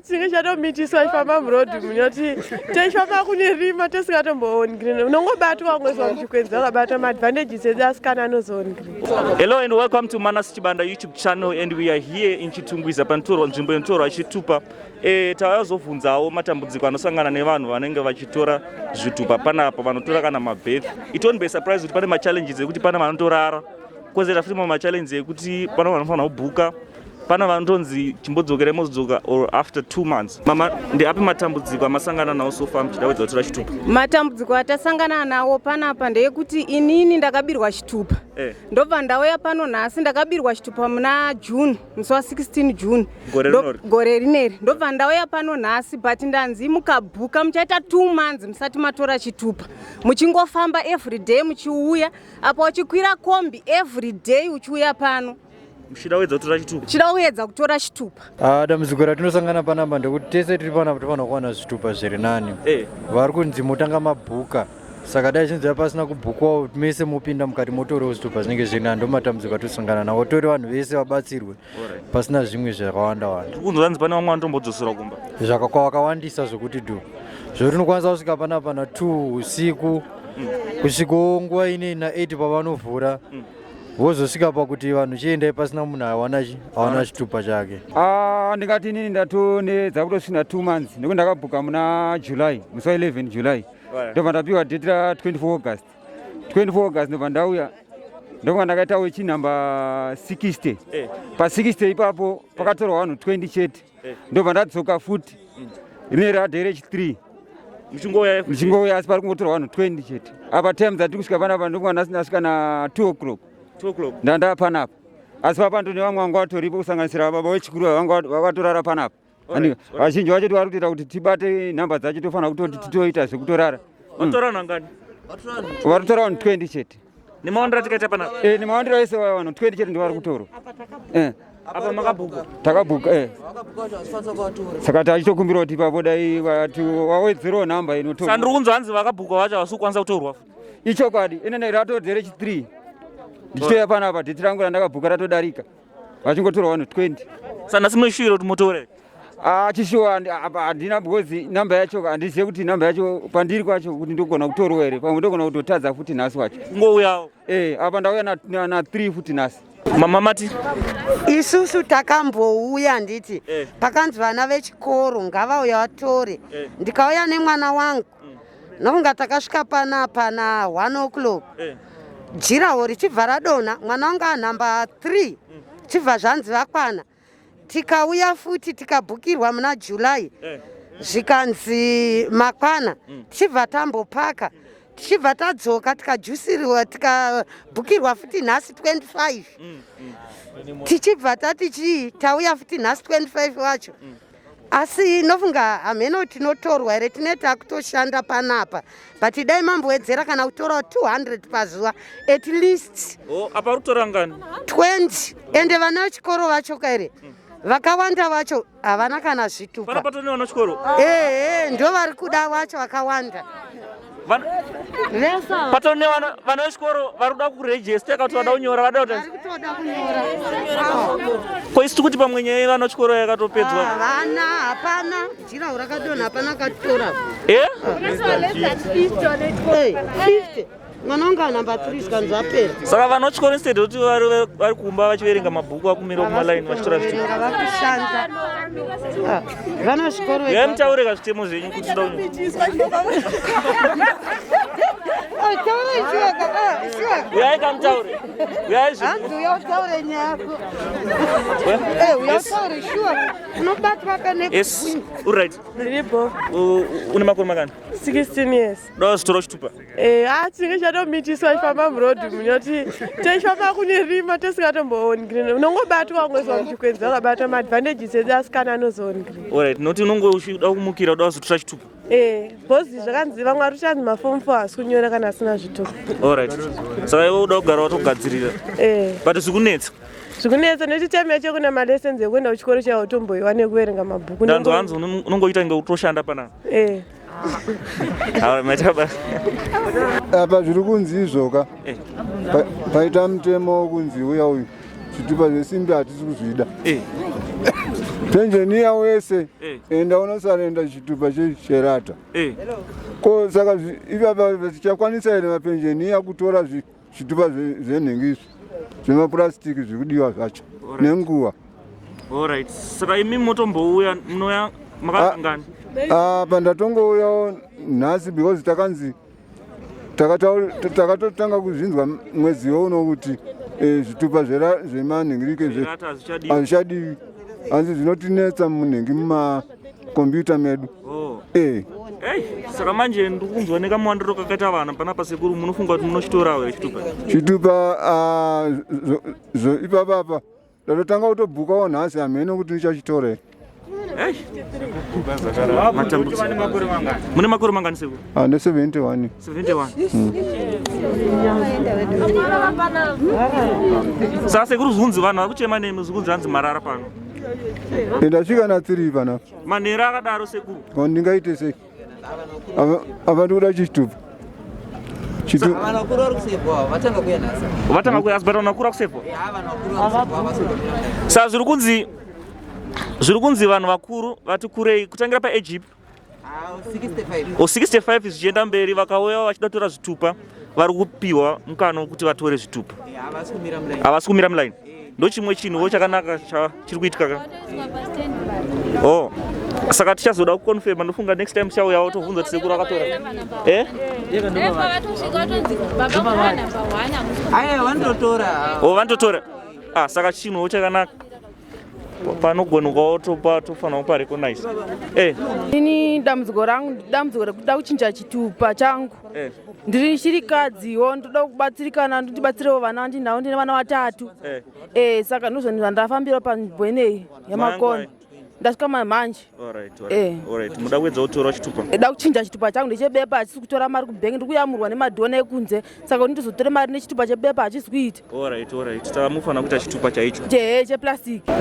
Chinenge chatomitiswa chifamba muroad munyoti techifamba kune rima tisingatombooni green unongobatwa ungoiswa muchikwenzi wakabata maadvantages edu asikana anozooni green. Hello and welcome to Manas Chibanda YouTube channel and we are here in Chitungwiza panotorwa nzvimbo inotorwa chitupa. Eh tavazovhunzawo matambudziko anosangana nevanhu vanenge vachitora zvitupa panapa vanotora kana mabirth. It won't be a surprise kuti pane machallenges ekuti pane vanotorara. Kozoita futi mamwe machallenges ekuti pane vanofanira kubhuka pana vanotonzi chimbodzokerai mozodzoka or after 2 months. Mama, ndeapi matambudziko amasangana nawo so far muchida kuedza kutora chitupa? Matambudziko atasangana nawo panapa ndeyekuti inini ndakabirwa chitupa. Ndobva ndauya pano nhasi. Ndakabirwa chitupa muna June, musi wa16 June. Gore rinori. Gore rineri. Ndobva ndauya pano nhasi, but ndanzi mukabhuka muchaita 2 months musati matora chitupa, muchingofamba every day muchiuya apa, uchikwira kombi every day uchiuya pano. Muchida kuedza kutora chitupa. Uchida kuedza kutora chitupa. Ah, dambudziko ratinosangana panapa ndekuti tese tiri panapa tofanira kuwana zvitupa zviri nani. Vari kunzi motanga mabhuka, saka dai zvinzi pasina kubhukwawo, mese mopinda mukati motorewo zvitupa zvinenge zviri nani. Ndo matambudziko atinosangana nawo. Tori vanhu vese vabatsirwe pasina zvimwe zvakawanda wanda. Kunzi vanzi pane vamwe vanotombodzosera kumba. Zvakawandisa zvokuti dhu zvokuti unokwanisa kusvika panapa na 2 usiku, kusvikawo nguva inei na 8 pavanovhura, vozosvika pakuti vanhu chiendai pasina munhu awana chitupa chake. Ah, ndingati inini ndatonedza kutosvina 2 months nekuti ndakabhuka muna July, musi wa11 July. Ndobva ndapiwa date ra24 August. 24 August ndobva ndauya, ndobva ndakaita wechinhamba 60. Pa60 ipapo pakatorwa vanhu 20 chete. Ndobva ndadzoka futi rine radhe rechi3. Muchingouya. Ndichingouya, asi pari kungotorwa vanhu 20 chete. Apa time dzatiri kusvika panapa, ndobva nhasi ndasvika na 2 o'clock. 2 o'clock. Ndanda panapa, asi papa ndone vamwe vanga vatoripo, kusanganisira baba wechikuru vanga vakatorara panapa. Vazhinji vacho vari kutoita kuti tibate nhamba dzacho, tofanira kutoti titoita zvekutorara. Vatora nangani? Vari kutora vanhu 20 chete. Nemawandiro atikaita panapa? Eh, nemawandiro ese vanhu 20 chete ndo vari kutorwa. Apa makabhuka? Takabhuka, eh. Saka tachitokumbira kuti ipapo dai vati wawedzerewo nhamba inotorwa. Sandiri kunzwa hanzi vakabhuka vacho havasi kukwanisa kutorwa futi. Ichokwadi, inene ratodze rechi3 ndichitoya panapa, date rangu randakabhuka ratodarika, vachingotorwa vanhu 20. Saka nhasi munoshuvira kuti mutore? Ah, chishuwa apa handina, because namba yacho handizive kuti namba yacho pandiri kwacho kuti ndogona kutorwa here. Pamwe ndogona kutotadza futi nhasi wacho. Kungouyawo. Eh, apa ndauya na 3 futi nhasi. Mama, mati? Isusu takambouya, handiti? Pakanzi vana vechikoro ngavauya vatore. Ndikauya nemwana wangu, nokunga takasvika panapa na 1 o'clock. Jirawo richibva radonha, mwana wangu anhamba 3, chibva zvanzi vakwana. Tikauya futi, tikabhukirwa muna July. Zvikanzi makwana. Tichibva tambopaka, tichibva tadzoka, tikajusiriwa, tikabhukirwa futi nhasi 25. Tichibva tati chii, tauya futi nhasi 25 wacho. Asi nofunga hameno tinotorwa here, tine takutoshanda panapa, but dai mambowedzera kana kutorawo 200 pazuva at least. Oh, apa uri kutora ngani? 20. Ende vana vechikoro vacho kaire vakawanda vacho havana kana zvitupa. Panapa tone vana chikoro? Ehe, ndo vari kuda vacho vakawanda. Vese ava. Patone vana vechikoro vari kuda kuregister kana kuti vada kunyora, vada kuti Vari kutoda kunyora. Ko isi tikuti pamwe nyaya yevana vechikoro yakatopedzwa. Havana, hapana jirawo rakadonha, hapana katora. 50, mwana wangu anhamba 3, zvikanzi apera. Saka vana vechikoro, instead yekuti vari kumba vachiverenga mabhuku, vakumira kumalaini vachitora zvitupa. Verenga, vakushanda. Ah, vana zvikoro. Uyai mutaure kazvitemo zvenyu kuti toda kunyora. Taura ishuwaka, shuwaka. Uyai kamutaure, uyai zve. Hanzi uya utaure nyaya yako. Uya utaure shuwa, unobatwa kane. Yes, alright. Ndiripo. Une makore makani? 16 years. Doda zvitora chitupa? Eh, ah, chinenge chatomitiswa chifamba muroad munyoti techifamba kune rima tisingatombooni green unongobatwa ungoiswa muchikwenzi wakabata maadvantages edu asikana anozooni green. Alright, noti unonge uchida kumukira uda kuzotora chitupa. Eh, because zvakanzi vamwe vari kuchanzi maform 4 asi kunyora kana asina zvitupa. Alright, saka iwe uda kugara watogadzirira. Eh. But zvikunetsa? Zvikunetsa nekuti time yacho kuna malessons ekuenda kuchikoro chaiwo tomboiwa nekuverenga mabhuku. Ndanzwa hanzi unongoita kunge utoshanda panapa. Eh. Alright, maita basa. Apa zviri kunzi izvoka paita mutemo wokunzi uya uyu zvitupa zvesimbi hatisi kuzvida. Penjeniya wese enda unosarenda chitupa cherata. Ko saka ipapa tichakwanisa here mapenjeniya kutora zvitupa zvenhingi izvi zvemapurasitiki zviri kudiwa zvacho nenguva? Alright. Saka imi motombouya munoya makangani? Apa ndatongouyawo nhasi because takanzi takatotanga kuzvinzwa mwedzi uno kuti zvitupa zvemanhingirike hazvichadiwi, hanzi zvinotinetsa munhingi mumakombiyuta medu. Oh. Saka manje ndiri kunzwa nekamuwandiro kakaita vana panapa sekuru, munofunga kuti munochitorawo here chitupa? Chitupa ipapapa ndatotanga kutobhukawo nhasi, hamene kuti ndichachitora here. Mune makore mangani sekuru? Ane 71. 71. Saka sekuru, zvunzi vanhu vari kuchema nemi, zvikunzi hanzi marara pano. Ndasvika na 3 panapa. Manhero akadaro sekuru? Ko ndingaite sei? Apa ndikuda chitupa. Vanhu vakuru vari kusevhwa, vatanga kuuya nhasi. Vatanga kuuya, asi but vanhu vakuru vakusevhwa. Vanhu vakuru vari kusevhwa. Saka zviri kunzi vanhu vakuru vati kurei kutangira paEgypt 65. O 65 zvichienda mberi, vakauya vachida kutora zvitupa, vari kupiwa mukana wekuti vatore zvitupa. Havasi kumira mulaini. Havasi kumira mulaini, ndo chimwe chinhuwo chakanaka chiri kuitika ka. Oh, saka tichazoda kuconfirma, ndofunga next time tichauyawo tobvunza kuti sekuru akatora eh. Aya vanototora. O, vanototora. Ah, saka chinhuwo chakanaka panogonekwawo topa tofanira kuparecognize eh. Ini dambudziko rangu, dambudziko rekuda kuchinja chitupa changu. Ndiri chirikadziwo, ndoda kubatsirikana, ndibatsirewo vana ndinawo, ndine vana vatatu. Saka ndozvo zvandafambira panzvimbo ineyi yamakona. Ndasvika mamhanje. Alright, muda kuedza kutora chitupa? Da kuchinja chitupa changu ndechebepa, hachisi kutora mari kubhengi, ndiri kuyamurwa nemadhona ekunze, saka kuti ndizotore mari nechitupa chebepa hachisi kuita. Alright, tamufanira kuita chitupa chaicho. Chehe, cheplastiki.